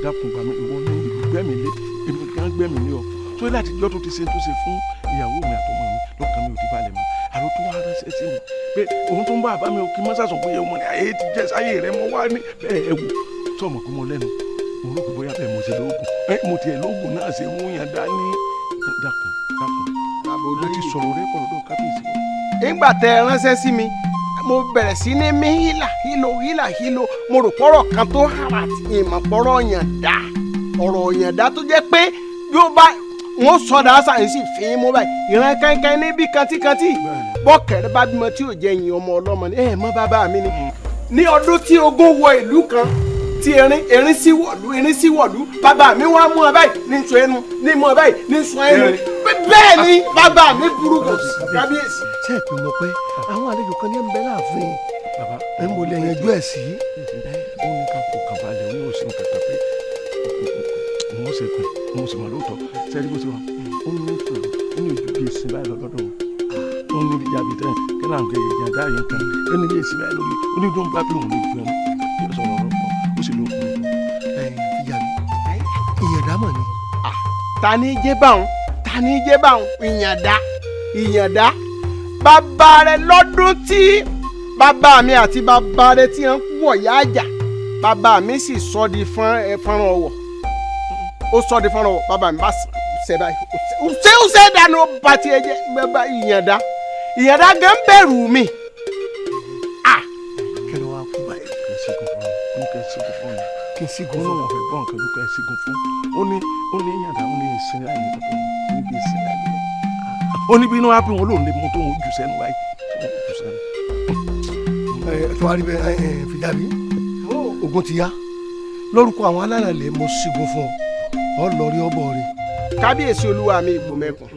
Dákun gbà mí, ìwọ ní ìlú gbẹ̀mí lé, èmi kan gbẹ̀mí lé ọ. Tó láti jọ́ tó ti ṣe tó ṣe fún ìyàwó mi àtọmọ mi, lọ́kàn mi ò ti balẹ̀ mọ́. Àrò tó wá ránṣẹ́ sí mi pé òun tó ń bá àbá mi ò kí mọ́sàsùn pé ọmọ ní ayé ti jẹ́ sáyé rẹ mọ́ wá ní bẹ́ẹ̀. Ẹ wò sọ̀mọ̀ pé mo lẹ́nu, mo rò pé bóyá bẹ́ẹ̀ mo ṣe lóògùn ẹ, mo tiẹ̀ lóògùn náà ṣe mú yàn dání. Dákun, dákun, mo ti sọ̀rọ̀ rẹ kọ̀rọ̀ kábíyèsí. Nígbà tẹ ẹ ránṣẹ́ sí mi, mo bẹ̀rẹ̀ sí ní mí hílà hílò hílà hílò. Mo rò pọ̀rọ̀ kan tó hàrà ìmọ̀ pọ̀rọ̀ yàn dá, ọ̀rọ̀ yàn dá tó jẹ́ pé bí ó bá wọn sọdà sáyẹn sì fi mú báyìí ìran kankan níbi kantíkantí bọ́kẹ̀rẹ́ bá bímọ tí ò jẹ́ yìn ọmọ ọlọ́mọ ni ẹ mọ́ bàbá mi ni. Ní ọdún tí ogun wọ ìlú kan tí erin erin sí wọ̀lú, erin sí wọ̀lú, bàbá mi wá mú ọ báyìí ní sọ ẹnu, ní mú ọ báyìí ní sọ ẹnu. Bẹ́ẹ̀ ni bàbá mi burú kò sí kábíyèsí. Ṣé ẹ pè mọ̀ pé àwọn àlejò kan ní ń bẹ láàfin ẹ ń bolẹ̀ yanjú ẹ̀ sí. Ó ní ká fọkàn balẹ̀, ó ní òsín kankan pé òun ṣe pin, òun sì mọ̀ lóòótọ́ sẹ́rí bó ṣe wà. Ó ní kò ó ní ojú bíi èsì báyìí lọ́dọ̀ òun. Ó ní ìjà bíi tẹ́yìn kí náà ń gbé ìjà dá yín kan. Ó ní bí èsì báyìí lórí, ó ní dún bá bí òun lè ju ẹnu yóò sọ̀rọ̀ ọ̀rọ̀ pọ̀, ó sì lóògùn lóògùn. Ẹ fìyà mi, ìyàndá mọ̀ ni. Ta ni jẹ́ báwọn? Ta ni jẹ́ báwọn? Ìyàndá, ìyàndá bàbá rẹ lọ́dún tí bàbá mi àti bàbá rẹ tí wọ́n wọ̀ yá àjà, bàbá mi sì sọ di fọ́nrán ọwọ́, ó sọ di fọ́nrán ọwọ́. Bàbá mi bá ṣe báyìí, ṣé ó ṣe dànù, ó bá tiẹ̀ jẹ́. Bàbá ìyàndá, ìyàndá gan bẹ̀rù mi. Kí ló wá kú báyìí? Kẹ́ ẹ sígun fún mi, ó ní kẹ́ ẹ sígun fún mi. Kí n sígun ó ní fún wọn fẹ́ gbọ́ nǹkan bí kẹ́ ẹ sígun fún. Ó ní ìyàndá, ó ní ìsìn láì ní lọ́dọ̀, ó ní bí ìsìn láì lọ́dọ̀, ó ní bí inú wa bí wọn lòun lè mú tóun jù sẹ́nu báyìí, tóun jù sẹ́nu. Ẹ tó wá rí bẹ́ẹ̀, ẹ fìjàbí, ogun ti yá. Lórúkọ àwọn alálàlẹ̀, mo sígun fún ọ, ọ lọ rí ọbọ rẹ. Kábíyèsí olúwa mi ìgbòmẹ̀kùn,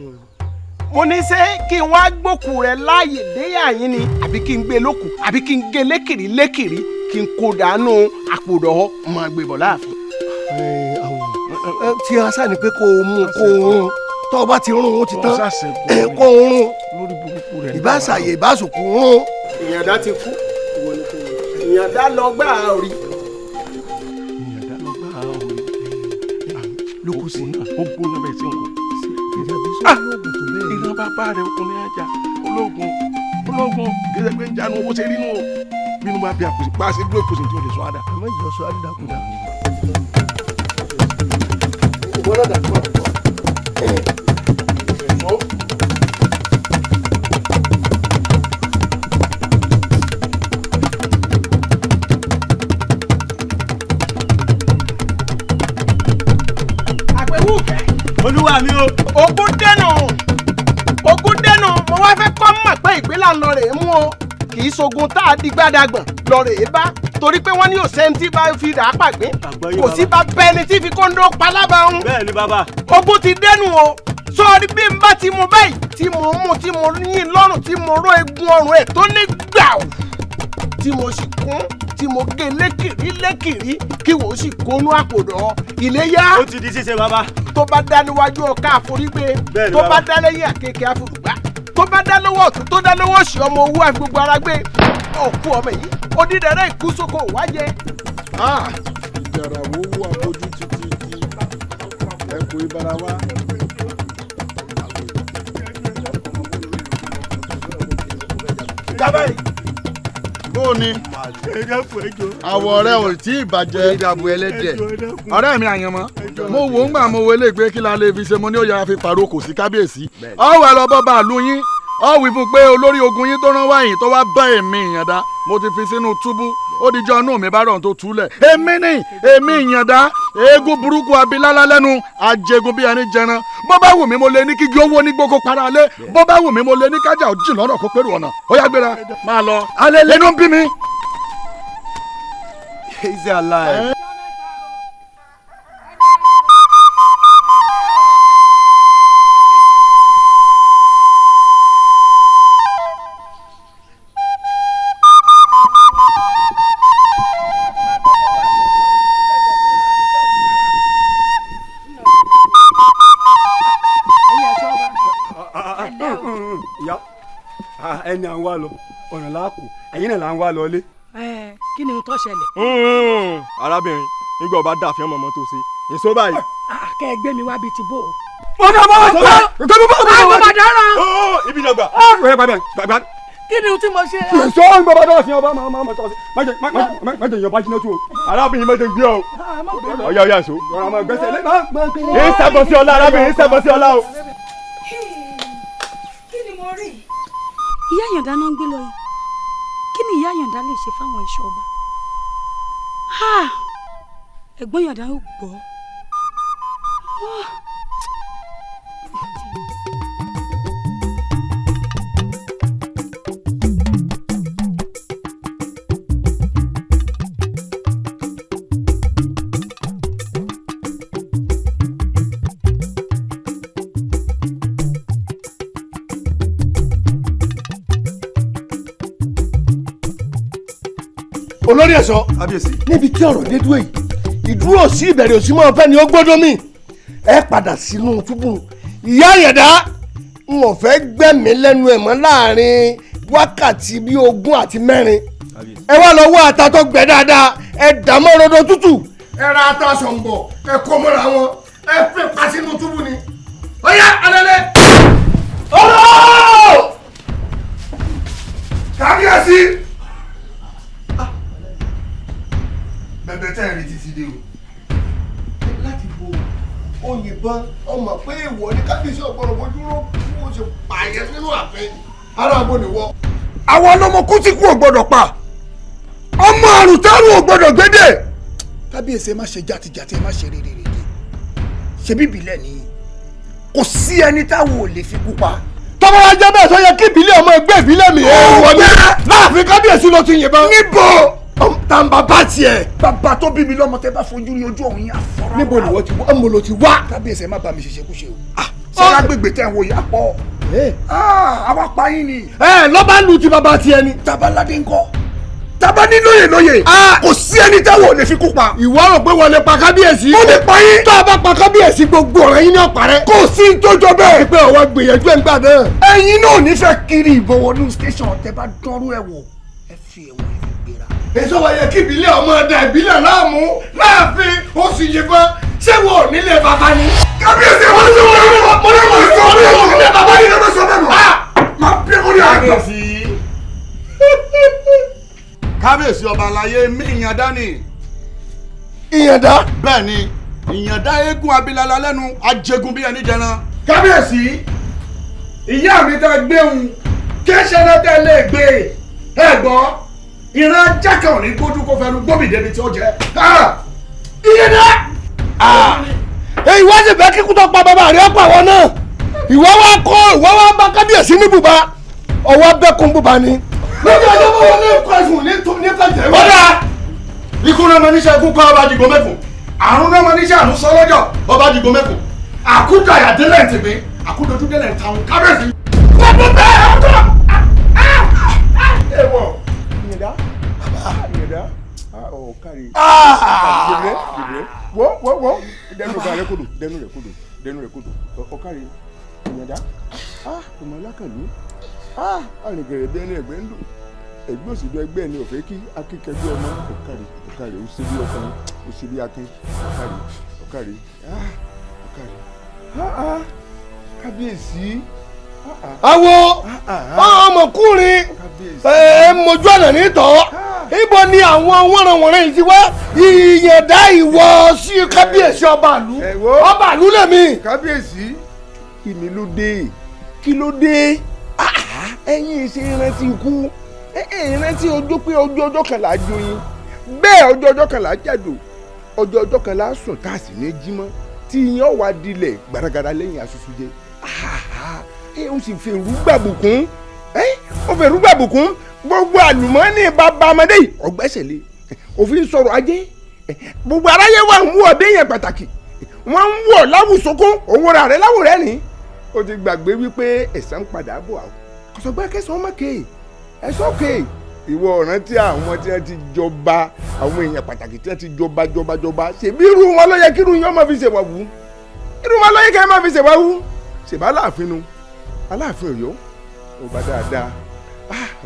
mo ní ṣé kí n wá gbókù rẹ láàyè déyà yín ni, àbí kí n gbé lókù, àbí kí n gé lékìrí lékìrí, kí n kó dànù àpòdọ̀ mọ̀ gbé bọ̀ láàfin? Ẹ àwọn ẹ tí a sá ni pé kó o mú kó o rún, tó o bá ti rún o ti tán, kó o rún. Lórí burúkú rẹ. Ìbáṣàyè ìbáṣòkò rún. Ìyàndá ti kú, ìwọ ni kò wọ ìyàndá lọ gbà orí. Ìyàndá lọ gbà orí. Lókù sí. Ó gbóná bẹ́ẹ̀ tí ń wò. Fìjàbí sọ lóògùn tó bẹ́ẹ̀. Ìran bàbá rẹ̀ ọkùnrin ajá ológun ológun gẹ́gẹ́ pé ń jánu owó ṣe rí nù o, bínú bá bí àkùsí pa sí dúró kùsì tí o lè sọ àdá. Ẹ má jọ sọ àdídàkudà. Ìwọ náà dàgbà. Àpẹ̀wù kẹ́. Olúwa mi o. Ogun dẹnu, ogun dẹnu. Mo wá fẹ́ kọ́ mọ̀ pé ìgbélà ń lọ rèé mú o, kì í ṣogun tá a di gbádàgbọ̀n lọ rèé bá, torí pé wọ́n ní òsèǹtì bá fi dà á pàgbé, kò sí bá bẹ́ni tí fi kóńdó palábà ń. Bẹ́ẹ̀ ni bàbá. Ogun ti dẹnu o. Sọ́ọ́rí bí n bá ti mú báyìí tí mo mú, tí mo yín lọ́rùn, tí mo ró egun ọrùn ẹ̀ tó ní gbàù, tí mo sì kún, tí mo gé lékìrí lékìrí, kí wò ó sì kónú àpòdọ̀ ìléyà. Ó ti di ṣíṣe bàbá. Tó bá dá níwájú ọ̀ka àforígbé, Bẹ́ẹ̀ ni tó bá bàbá. dá lẹ́yìn àkekèé àforùgbá, tó bá dá lọ́wọ́ ọ̀tún, tó dá lọ́wọ́ òsì, ọmọ owó àfi gbogbo ara gbé òkú ọmọ yìí odídẹrẹ́ ìkúsókò wájẹ. Ìjàrà wo wo abojú títí di ẹkọ ibara wa. Dábàá. Bó o ní àwọ̀ rẹ ò tí ì bàjẹ́. Ìdàbò ẹlẹ́dẹ̀. Ọ̀rẹ́ mi àyànmọ́, mo wò ń gbà mo wo eléègbé kí la lè fi ṣe, mo ní ó yára fi pàrọ̀ kò sí kábíyèsí. Ọ̀wọ́ ẹ lọ bọ́ bá a lu yín, ọ wí fún pé olórí ogun yín tó rán wáyìn tó wá bá èmi ìyàndá, mo ti fi sínú túbú, ó dijọ́ inú mi bá rọ̀ tó túlẹ̀. Èmi ni èmi ìyàndá, eégún burúkú abilálá lẹ́nu ajẹgun bí ẹni jẹran. Bó bá wù mí, mo lè ní kígi owó ní gbogbo para lé. Bó bá wù mí, mo lè ní kájà òjì lọ́nà kó pẹ̀lú ọ̀nà. Ó yá, gbéra, máa lọ, inú ń bí mi. He's alive. Ìyá ẹni à ń wá lọ ọ̀nà làákò, ẹ̀yin náà là ń wá lọ ilé. Ẹ kí ni tó ṣẹlẹ̀? Arábìnrin, Nígbà ọba dàfin ọmọ ọmọ tó ṣe. Èso báyìí. Kẹ́ ẹ gbé mi wá bíi ti bò ó. Wọ́n dà bọ́ Àwọn bàdà rán. Ibi náà gbà. Kí ni ohun tí mo ṣe? Èso ń bọ́ bá dàfin ọba máa máa tọ́ sí. Má jẹ ìyọba jiná tó o. Arábìnrin má jẹ gbé ọ. Ọ̀yá ọ̀yá èso. Ń sẹ́bọ̀ sí ọlá arábìnrin ń sẹ́bọ̀ sí ọlá o. Kí ni mo rí? Ìyá Àyàndá náà ń gbé lọ yìí. Kí ni ìyá Àyàndá lè ṣe fáwọn ẹ̀ṣọ́ ọba? Ẹ̀gbọ́n Àyàndá yóò gbọ́. Olórí ẹ̀ṣọ́ níbi tí ọ̀rọ̀ dé dúró yìí, ìdúró sí ìbẹ̀rẹ̀ òsì máa fẹ́ ni ó gbọ́dọ̀ mí. Ẹ padà sínú túbú. Ìyá Àyàndá n ò fẹ́ gbẹ̀mí lẹ́nu ẹ̀ mọ́ láàrin wákàtí bíi 24. Ẹ wá lọ wá ata tó gbẹ dáadáa, ẹ dà mọ́ rodo tútù. Ẹ ra ata ṣọ̀ǹbọ̀, ẹ kó mọ́ra wọn, ẹ fi pa sínú túbú ni. Ó yá alẹ́lẹ́. Ọ̀rọ̀! Kábíyèsí! Bẹ̀bẹ̀ tẹ́ ẹ̀ rí títí dé o. Láti bo òyìnbọn ọmọ pé èèwọ̀ ní kábíyèsí ọ̀gbọ́n bójú ró kí wọ́n ṣe pààyàn nínú ààfin ara bo nìwọ. Àwọn ọlọ́mọ kú tí kú ò gbọ́dọ̀ pa, ọmọ àrùn tárùn ò gbọ́dọ̀ gbédè. Kábíyèsí ẹ má ṣe jàtijàti, ẹ má ṣe rèrèrèdè, ṣebí ìbílẹ̀ nìyí, kò sí ẹni táwọn ò lè fi kú pa. Tọ́mọ wa jẹ́ bẹ́ẹ̀ sọ yẹ kí ìbílẹ̀ ọmọ ẹgbẹ́ ìbílẹ̀ mi èèwọ̀ ni láàfin kábíyèsí ló ti yìnbọn. Níbo? Tàǹbà bá tiẹ̀. Bàbá tó bí mi lọ́mọ tẹ́ bá fojú rí ojú ọ̀hún yín àfọ́rá. Níbo ni wọ́n ti wá? Mo ló ti wá. Kábíyèsí ẹ má bá mi ṣẹṣẹ kúṣe o. Sọ́ra gbègbè tẹ̀ ń wo yà pọ̀. Àwa pa yín ni. Ẹ lọ́ba lu ti bàbá tiẹ̀ ni. Tabaládé ńkọ́? Taba ní lóye lóye. Kò sí ẹni táwọn ò lè fi kú pa. Ìwọ rò pé wọ́n lè pa kábíyèsí. Ó lè pa yín. Tó a bá pa kábíyèsí gbogbo ọ̀rẹ́ yín ní ọ̀pá rẹ. Kò sí ní tó jọ bẹ́ẹ̀. Pé ọwọ́ gbìyànjú ẹ̀ ń gbà náà. Ẹ̀yin náà ò ní fẹ́ kiri ìbọn wọnú station tẹ́ bá dánrú ẹ̀ wò. Ẹ fi ẹ̀wọ̀n ẹ̀ fi gbéra. Èso wa yẹ kí ìbílẹ̀ ọmọ ẹ̀dá ìbílẹ̀ láàmú láàfin ó sì yìnbọn ṣé wo ò nílé bàbá ni. Kábíyèsí ẹ̀ wọ́n ti wọ́n mo ní wọ́n sọ bẹ́ẹ̀ mọ̀ nílé bàbá ni lọ́dọ̀ sọ bẹ́ẹ̀ mọ̀. Máa bí orí àgbà. Kábíyèsí ọba aláyé mi Ìyàndá ni. Ìyàndá. Bẹ́ẹ̀ ni Ìyàndá eégún abilala lẹ́nu ajégun bí ẹni jẹran. Kábíyèsí ìyá mi tá gbéhùn kéṣẹ́ náà tẹ́ lè gbé ẹ gbọ́ ìran ajá kan ò ní gbójú kó fẹnu gbóbì débi tí ó jẹ. Ìyàndá. Ìwọ sì fẹ́ kíkú tó pa bàbá rẹ̀ ọ̀pọ̀ àwọn náà. Ìwọ wá kó ìwọ wá bá kábíyèsí ní bùbá ọwọ́ bẹ́kun bùbá ni. Lọ́jọ́ ọjọ́ bó wọlé kọ́sùn ní tọ́jú. Ọ̀dà ikú náà mọ níṣẹ́ ikú kọ́ ọba dìgbò mẹ́kùn. Àrùn náà mọ níṣẹ́ àrùn sọ lọ́jọ́. Ọba dìgbò mẹ́kùn. Àkúdàyà délẹ̀ tìgbín àkúdojú délẹ̀ tàun kábíyèsí. Bẹ́ẹ̀ bẹ́ẹ̀ ọ̀dọ́. Èèwọ̀ Ìyàndá Ìyàndá ọ̀kàrí jìbìrẹ́ jìbìrẹ́ wọ́ wọ́ wọ́ dẹnu rẹ̀ kodò dẹnu rẹ̀ kodò dẹnu rẹ̀ kodò ọ̀kàrí Ìyàndá ọmọ alákàlú arìngẹ̀rẹ̀ bí ẹni ẹ̀gbẹ́ ń dùn ẹgbẹ́ òsì dún ẹgbẹ́ ẹni òfé kí akíkẹgbẹ́ ọmọ ọ̀kàrí ọ̀kàrí ó ṣe bí ọkùnrin ó ṣe bí akin ọ̀kàrí ọ̀kàrí ọ̀kàrí kábíyèsí. Awo ọmọkùnrin ẹ mojú ọ̀nà nítọ́ ibo ni àwọn wọ̀nrànwọ̀nrán yìí ti wá Ìyàndá ìwọ sí kábíyèsí ọba àlú ọba àlú lèmi. Kábíyèsí kí ni ló dé kí ló dé ẹ̀yin ṣe rántí ikú ẹ̀yin rántí ọjọ́ pé ọjọ́ ọjọ́ kan là á joyin bẹ́ẹ̀ ọjọ́ ọjọ́ kan là á jàdò ọjọ́ ọjọ́ kan là á sùn tá a sì ní jí mọ́ tí iyán wà dilẹ̀ gbaragada lẹ́yìn asusu jẹ ẹ ó sì fèrú gbàbùkún ẹ ó fèrú gbàbùkún gbogbo àlùmọ́ọ́nì bàbá ọmọdé yìí ọgbẹ́sẹ̀ lé òfin sọ̀rọ̀ ajé gbogbo aráyé wà ń wọ̀ déyàn pàtàkì wọ́n ń wọ̀ láwùsókún òun rà rẹ láwùrẹ́ ni ó ti gbàgbé wípé ẹ̀san ń padà bọ̀ àwọn kọsọgbà kẹsàn-án má kéè ẹ̀sọ́ kéè ìwọ ọ̀ràn tí àwọn tí wọ́n ti jọba àwọn èèyàn pàtàkì tí wọ́n ti jọba jọba jọba ṣèbí irú wọn ló yẹ kí irú yẹn máa fi ṣèwà wú irú wọn ló yẹ kí ẹ máa fi ṣèwà wú ṣèbá aláàfin nu aláàfin Ọ̀yọ́ ọba dáadáa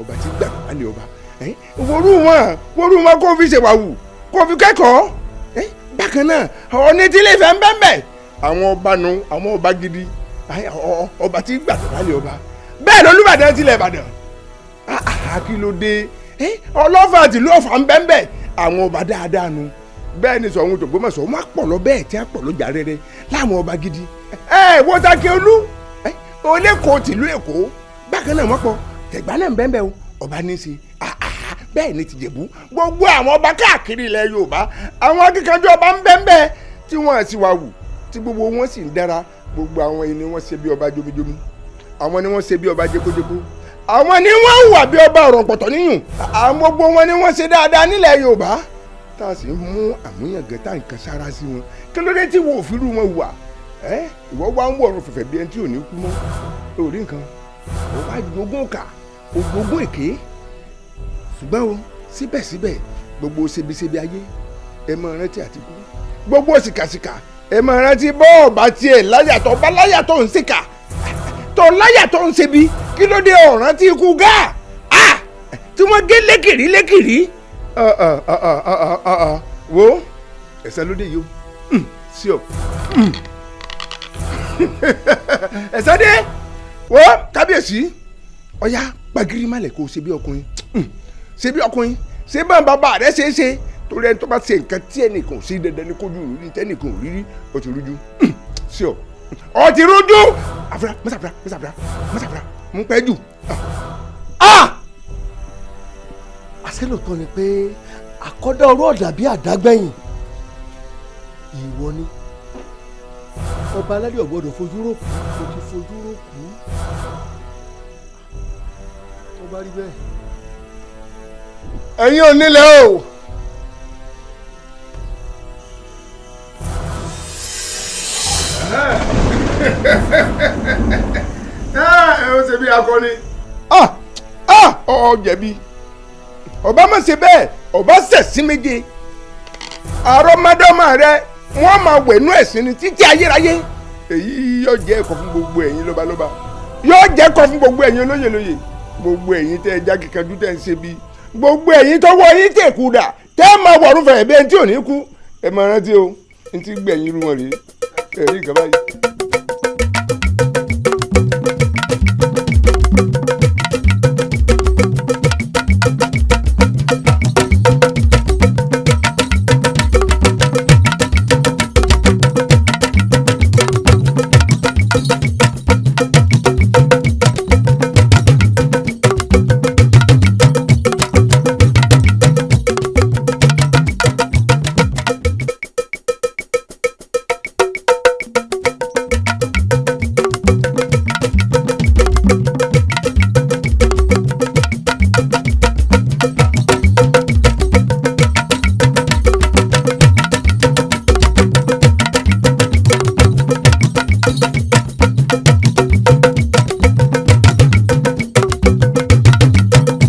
ọba tí gbà wálé ọba worú wọn worú wọn kó fi ṣèwà wù kó fi kẹ́kọ̀ọ́ Bákan náà Ọọ̀ni tí Ilé Ifẹ̀ ń bẹ́ẹ̀ bẹ́ẹ̀. Àwọn ọba nu, àwọn ọba gidi, ọba tí gbàdúrà lálẹ́ ọba. Bẹ́ẹ̀ lolúbàdàn tilẹ̀ Ìbàdàn. Kí ló dé? Ọlọ́fà tìlú Ọ̀fà ń bẹ́ẹ̀ bẹ́ẹ̀. Àwọn ọba dáadáa nu. Bẹ́ẹ̀ ni Ṣọ̀ún tògbómọ̀ṣọ́ wọn pọ̀ lọ bẹ́ẹ̀ tí wọ́n pọ̀ ló jà rere láwọn ọba gidi. Ẹ wo Takiolú olẹ́kọ̀ọ́ tìlú Èkó. Bákan náà wọ́n pọ̀ tẹ̀gbá náà ń bẹ́ẹ̀ bẹ́ẹ̀ o, ọba ní í ṣe. Bẹ́ẹ̀ ni tìjẹ̀bú. Gbogbo àwọn ọba káàkiri ilẹ̀ Yorùbá, àwọn akíkanjú ọba ń bẹ́ẹ̀ bẹ́ẹ̀ tí wọ́n sì wà wù, tí gbogbo wọn sì ń dára. Gbogbo àwọn yìí ni wọ́n ṣe bí ọba jomijomi, àwọn ni wọ́n ṣe bí ọba jekojeko, àwọn ni wọ́n hùwà bí ọba ọ̀rọ̀pọ̀tọ̀ níyùn. Àwọn gbogbo wọn ni wọ́n ṣe dáadáa nílẹ̀ Yorùbá, tá a sì ń mú àmúyangàn tá nǹkan sára sí wọn. Kí ló dé tí wo òfin rú wọn wà? Ìwọ wá ń wọ̀rọ̀ fẹ̀fẹ̀ bí ẹni tí ò ní kú mọ́. Orí nǹkan ó wá jogún kà, ogún èké. Ṣùgbọ́n o síbẹ̀síbẹ̀ gbogbo ṣebiṣebi ayé ẹ máa rántí àtìkú, gbogbo ṣìkàṣìkà ẹ máa rántí bọ́ọ̀bà tiẹ̀ láyàtọ̀ bá láyàtọ̀ ń ṣìkà tó láyàtọ̀ ń ṣebi. Kí ló dé ọ̀ràn tí ikú gáà tí wọ́n gé lékìrí lékìrí? Wo ẹ̀sẹ̀ ló dé yìí o, sí ọ ẹ̀sẹ̀ dé. Wo kábíyèsí, ọ̀yá gbàgìrì má lẹ̀ kó o ṣe bí ọkùnrin, ṣe bí ọkùnrin, ṣe bá bàbá rẹ ṣe é ṣe. Torí ẹni tó bá ṣe nǹkan tí ẹnìkan ò sí dandan ní kójú rí, tẹnìkan ò rírí, ó ti rújú. Sí ọ, ó ti rújú. Àfúrá mọ́sàfúrá mọ́sàfúrá mọ́sàfúrá mú pẹ́ jù. Àṣẹ lóòótọ́ ni pé àkọ́dá ọ̀rọ̀ ọ̀dà bí àdágbẹ̀yìn. Ìwọ ni ọba aládé ò gbọ́dọ̀ fojú rókù, kò ti fojú rókù. Tó bá rí bẹ́ẹ̀, ẹ̀yin ò nílẹ̀ o. Ẹ ó ṣe bí akọni. Ọ jẹ̀bi. Ọba má ṣe bẹ́ẹ̀, ọba ṣẹ̀sín méje. Àrọ́mọdọ́mọ rẹ wọ́n máa wẹ̀nú ẹ̀sìn ni títí ayérayé. Èyí yóò jẹ́ ẹ̀kọ́ fún gbogbo ẹ̀yin lọ́balọ́ba, yóò jẹ́ ẹ̀kọ́ fún gbogbo ẹ̀yin olóyè lóyè, gbogbo ẹ̀yin tẹ́ ẹ já kíkanjú tẹ́ ẹ ń ṣe bí, gbogbo ẹ̀yin tọ́wọ́ yín tẹ̀ kú dà tẹ́ ẹ máa wọ̀rún fẹ̀rẹ̀ bí ẹni tí ò ní kú. Ẹ máa rántí o, n ti gbẹ̀yìn irú wọn rèé. Ẹ̀rí nǹkan báyìí.